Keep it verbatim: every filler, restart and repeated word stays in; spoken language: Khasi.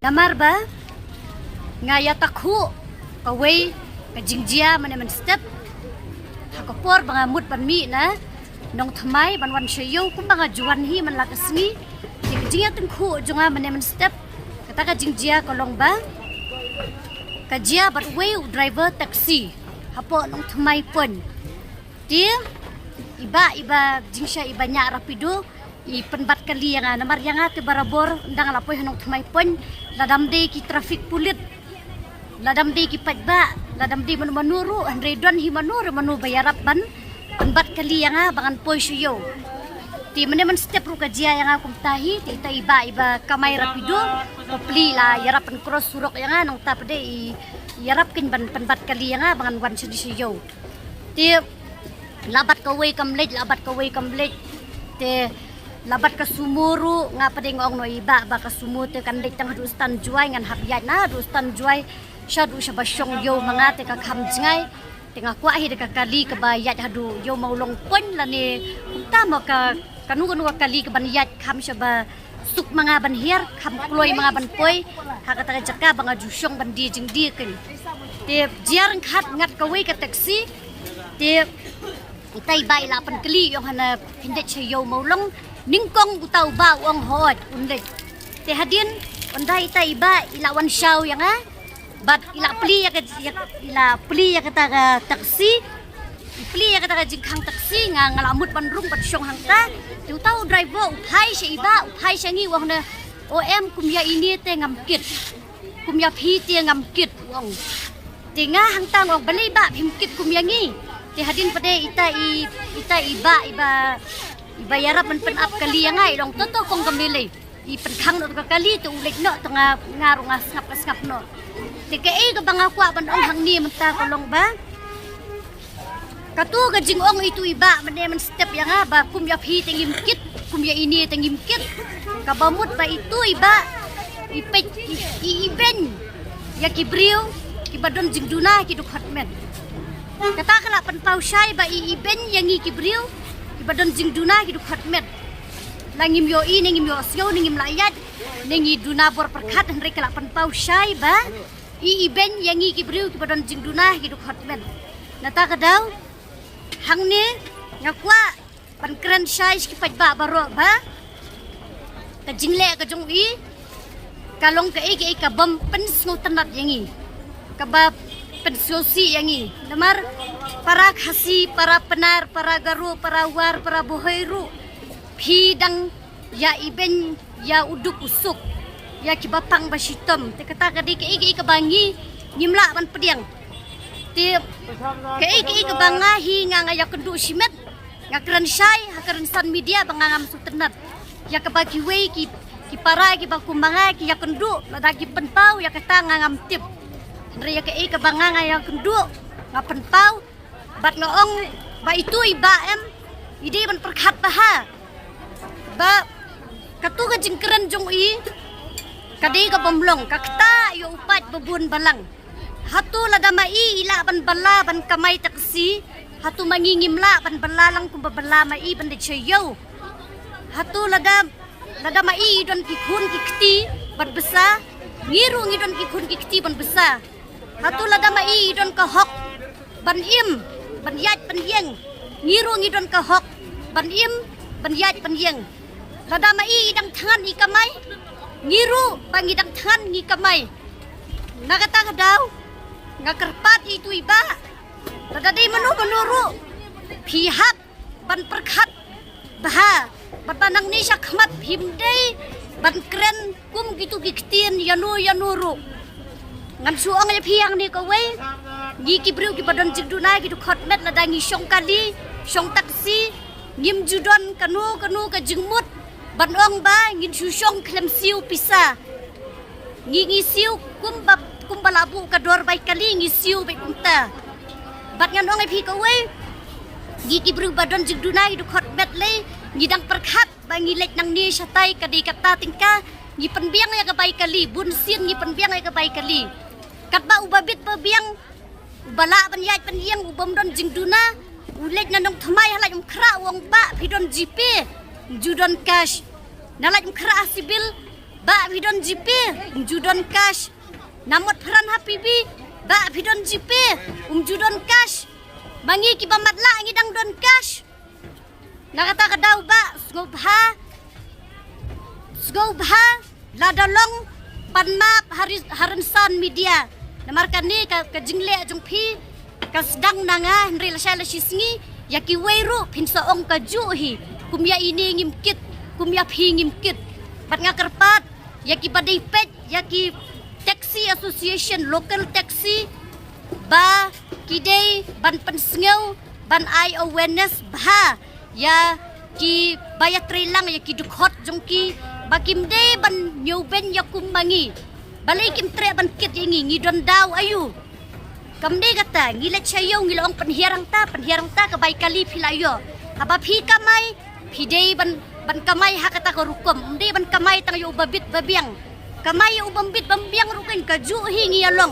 Namar ba nga ïa takhuh kawei ka jingjia mynne mynstep ha ka por ba nga mut ban mih na Nongthymmai ban wan sha ïew kumba nga ju wan hi man la ka sngi. Te ka jingïatyngkhuh jong nga mynne mynstep kata ka jingjia ka long ba ka jia bad uwei u driver taxi hapoh Nongthymmai Point. Te i bah i ba jingshai i ba ñiah rapido i pynbat kali ïa nga namar ïa nga te barabor ynda nga la poi ha Nongthymmai Point, lada ym dei ki traffic pulit, lada ym dei ki paidbah, lada ym dei mano mano ruh, hynrei don hi mano re mano ba ïarap ban pynbat kali ïa nga ba ngan poi sha ïew. Te mynne mynstep ruh ka jia ïa nga kumta hi. Te ita i bah i ba kamai rapido, ba plie la ïarap ban cross surok ïa nga, nangta pat de i ïarap kein ban pynbat kali ïa nga ba ngan wan shane sha ïew. Te la bat kawei kam leit, la bat kawei kam leit. Te la bat ka sumo ruh, nga pat de nga ong noh i bah ba ka sumo te kan leit tang haduh Stan Jowai, ngan hap ïaid na haduh Stan Jowai shaduh shaba shong ïew ma nga te ka kham jngai. Te nga kwah hi da ka kali kaba ïaid haduh ïew Mawlong Point lane kumta mo ka kano kano ka kali kaban ïaid kham shaba suk ma nga ban hiar, kham kloi ma nga ban poi ha kata ka jaka ba nga ju shong ban die jingdie kein. Te jia ryngkat ngat kawei ka taxi. Te ita i bah i la pynkylli, i ong hana phin leit sha ïew Mawlong? Nyngkong uta u bah u ong hooid un leit. Te hadien ynda ita i bah i la wan shaw ïa nga bad i la plie ïa ka, ïa, i la plie ïa kata ka taxi. I plie ïa kata ka jingkhang taxi, nga nga la mut ban rung ban shong hangta. Te uta u driver u phai sha i bah, u phai sha ngi, u ong hana, o em, kum ïa ine te ngam kit, kum ïa phi te ngam kit, u ong. Te nga hangta nga ong balei bah phim kit kum ïa ngi. Te hadien pat de ita i, ita i bah i ba, i ba ïarap ban pynap kali ïa nga i ong to to kong ka mele. I pynkhang noh ka kali te u leit noh, te nga, nga ruh nga sngap ka sngap noh. Te kaei kaba nga kwah ban ong hangne mynta ka long ba kato ka jingong itu i bah mynne mynstep ïa nga ba kum ïa phi te ngim kit, kum ïa ine te ngim kit. Kaba mut ba itu i bah i peit, i, i, i beiñ ïa ki briew kiba don jingduna ki dkhot met. Kata ka la pynpaw shai ba i, i beiñ ïa ngi ki briew kiba don jingduna ki dkhot met. La ngim ïohi ne ngim ïohsngew ne ngim lah ïaid ne ngi duna bor pyrkhat, hynrei ka la pynpaw shai ba i, i beiñ ïa ngi ki briew kiba don jingduna ki dkhot met. Nata ka daw hangne nga kwah ban kren shai sha ki paidbah baroh ba ka jingleh ka jong i ka long kaei kaei ka bym pynsngewtynnat ïa ngi, kaba pynsngewsih ïa ngi. Namar para Khasi, para Pnar, para Garo, para War, para Bhoi ruh phi dang ïa i beiñ ïa u duk u suk ïa kiba pang ba shitom. Te kata ka dei kaei kaei kaba ngi ngim lah ban pdiang. Te kaei kaei kaba nga hi nga nga ïakynduh shimet, nga kren shai ha ka rynsan media ba nga ngam sngewtynnat ïa kaba kiwei ki, ki para kiba kum ma nga ki ïakynduh, lada ki pynpaw ïa kata nga ngam tip. Hynrei ïa kaei kaba nga nga ïakynduh nga pynpaw. Bad nga ong ba itu i bah em, i dei ban pyrkhat bha ba kato ka jingkren jong i ka dei ka bym long, ka ktah ïa u paid ba bun balang. Hato lada ma i i lah ban bylla ban kamai taxi, hato ma ngi ngim lah ban bylla lang kumba bylla ma i ban leit sha ïew? Hato lada, lada ma i i don ki khun ki kti ban bsa, ngi ruh ngi don ki khun ki kti ban bsa. Hato lada ma i i don ka hok ban im, ban ïaid ban ïeng, ngi ruh ngi don ka hok ban im, ban ïaid ban ïeng. Lada ma i i dang thngan i kamai, ngi ruh ba ngi dang thngan ngi kamai. Na kata ka daw nga kyrpad ïa itu i bah, lada dei mano mano ruh phi hap ban pyrkhat bha bad ba nangne shakhmat phim dei ban kren kum kitu ki ktien ïano ïano ruh. Ngan shu ong ïa phi hangne kawei, ngi ki briew kiba don jingduna ki dkhot met, lada ngi shong kali, shong taxi, ngim ju don kano kano ka jingmut ban ong ba ngin shu shong khlem siew pisa. Ngi, ngi siew kumba, kumba la buh ka dor bai kali, ngi siew beit kumta. Bad ngan ong ïa phi kawei, ngi ki briew ba don jingduna ki dkhot met lei, ngi dang pyrkhat ba ngi leit nangne shatai ka dei kata tyngka, ngi pynbiang ïa ka bai kali, bun sien ngi pynbiang ïa ka bai kali. Katba uba bit ba biang, uba lah ban ïaid ban ïeng, u bym don jingduna, u leit na Nongthymmai ha Laitumkhrah u ong bah phi don GPay, ju don cash. Na Laitumkhrah ha Civil Ba phi don GPay, um ju don cash. Namot phran ha PB, ba phi don GPay, um ju don cash. Ma ngi kiba matlah ngi dang don cash. Na kata ka daw ba sngewbha, sngewbha lada long pan map ha ri-, ha rynsan media. Namar kane ka, ka jingleh jong phi ka sdang na nga, hynrei lashai lashisngi ïa kiwei ruh phin sa ong kajuh hi, kum ïa ine ngim kit, kum ïa phi ngim kit. Bad nga kyrpad ïa kiba dei peit ïa ki taxi association, local taxi, ba ki dei ban pynsngew, ban ai awareness bha ïa kiba ïatreilang ïa ki dkhot jong ki, ba kim dei ban ñiewbeiñ ïa kum ma ngi. Balei kim treh ban kit ïa ngi, ngi don daw aïu? Kam dei kata, ngi leit sha ïew ngi la ong pynhiar hangta, pynhiar hangta, ka bai kali phi la ïoh. Haba phi kamai, phi dei ban, ban kamai ha kata ka rukom, ym dei ban kamai tang ïa u babit babiang. Kamai ïa u bambit bambiang ruh kan kajuh hi ngi ïa long.